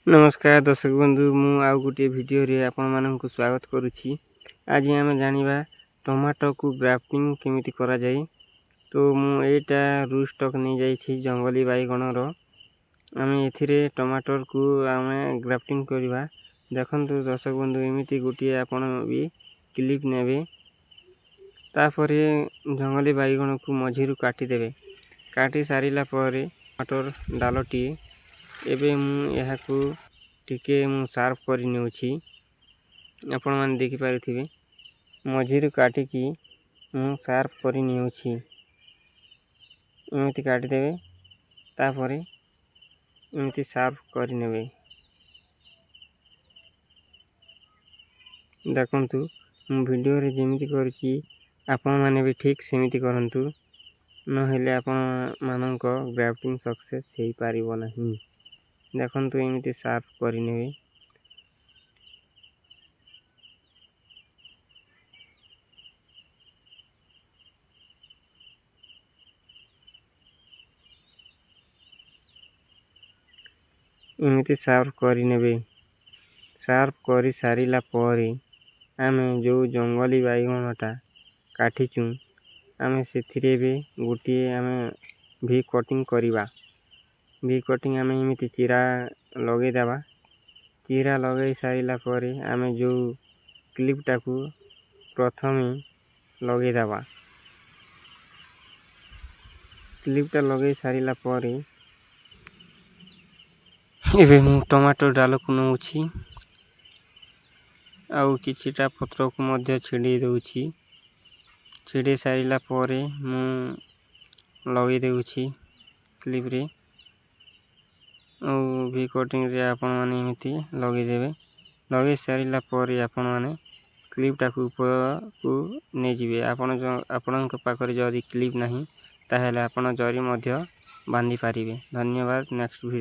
ନମସ୍କାର ଦର୍ଶକ ବନ୍ଧୁ, ମୁଁ ଆଉ ଗୋଟିଏ ଭିଡ଼ିଓରେ ଆପଣମାନଙ୍କୁ ସ୍ୱାଗତ କରୁଛି। ଆଜି ଆମେ ଜାଣିବା ଟମାଟୋକୁ ଗ୍ରାଫ୍ଟିଂ କେମିତି କରାଯାଏ। ତ ମୁଁ ଏଇଟା ରୁଟ୍ ଷ୍ଟକ୍ ନେଇଯାଇଛି ଜଙ୍ଗଲୀ ବାଇଗଣର। ଆମେ ଏଥିରେ ଟମାଟୋକୁ ଆମେ ଗ୍ରାଫ୍ଟିଂ କରିବା। ଦେଖନ୍ତୁ ଦର୍ଶକ ବନ୍ଧୁ, ଏମିତି ଗୋଟିଏ ଆପଣ ବି କ୍ଲିପ୍ ନେବେ, ତାପରେ ଜଙ୍ଗଲୀ ବାଇଗଣକୁ ମଝିରୁ କାଟିଦେବେ। କାଟି ସାରିଲା ପରେ ଟମାଟୋର ଡାଲଟିଏ ଏବେ ମୁଁ ଏହାକୁ ଟିକେ ମୁଁ ସାର୍ପ କରି ନେଉଛି। ଆପଣମାନେ ଦେଖିପାରୁଥିବେ, ମଝିରୁ କାଟିକି ମୁଁ ସାର୍ପ କରି ନେଉଛି। ଏମିତି କାଟିଦେବେ, ତାପରେ ଏମିତି ସାର୍ପ କରିନେବେ। ଦେଖନ୍ତୁ, ମୁଁ ଭିଡ଼ିଓରେ ଯେମିତି କରୁଛି ଆପଣମାନେ ବି ଠିକ୍ ସେମିତି କରନ୍ତୁ, ନହେଲେ ଆପଣମାନଙ୍କ ଗ୍ରାଫ୍ଟିଂ ସକ୍ସେସ୍ ହେଇପାରିବ ନାହିଁ। ଦେଖନ୍ତୁ, ଏମିତି ସାର୍ପ କରିନେବେ। ଏମିତି ସାର୍ପ କରିନେବେ। ସାର୍ପ କରିସାରିଲା ପରେ ଆମେ ଯେଉଁ ଜଙ୍ଗଲୀ ବାଇଗଣଟା କାଟିଛୁ, ଆମେ ସେଥିରେ ବି ଗୋଟିଏ ଆମେ ଭି କଟିଂ କରିବା। ଭି କଟିଂ ଆମେ ଏମିତି ଚିରା ଲଗାଇଦେବା। ଚିରା ଲଗାଇ ସାରିଲା ପରେ ଆମେ ଯେଉଁ କ୍ଲିପ୍ଟାକୁ ପ୍ରଥମେ ଲଗାଇଦେବା। କ୍ଲିପ୍ଟା ଲଗାଇ ସାରିଲା ପରେ ଏବେ ମୁଁ ଟମାଟୋ ଡାଲକୁ ନେଉଛି ଆଉ କିଛିଟା ପତ୍ରକୁ ମଧ୍ୟ ଛିଡ଼େଇ ଦେଉଛି। ଛିଡ଼େଇ ସାରିଲା ପରେ ମୁଁ ଲଗାଇ ଦେଉଛି କ୍ଲିପ୍ରେ ଆଉ ଭି କଟିଂରେ। ଆପଣମାନେ ଏମିତି ଲଗାଇଦେବେ। ଲଗାଇ ସାରିଲା ପରେ ଆପଣମାନେ କ୍ଲିପ୍ଟାକୁ ଉପରକୁ ନେଇଯିବେ। ଆପଣ ଆପଣଙ୍କ ପାଖରେ ଯଦି କ୍ଲିପ୍ ନାହିଁ, ତାହେଲେ ଆପଣ ଜରି ମଧ୍ୟ ବାନ୍ଧି ପାରିବେ। ଧନ୍ୟବାଦ। Next video.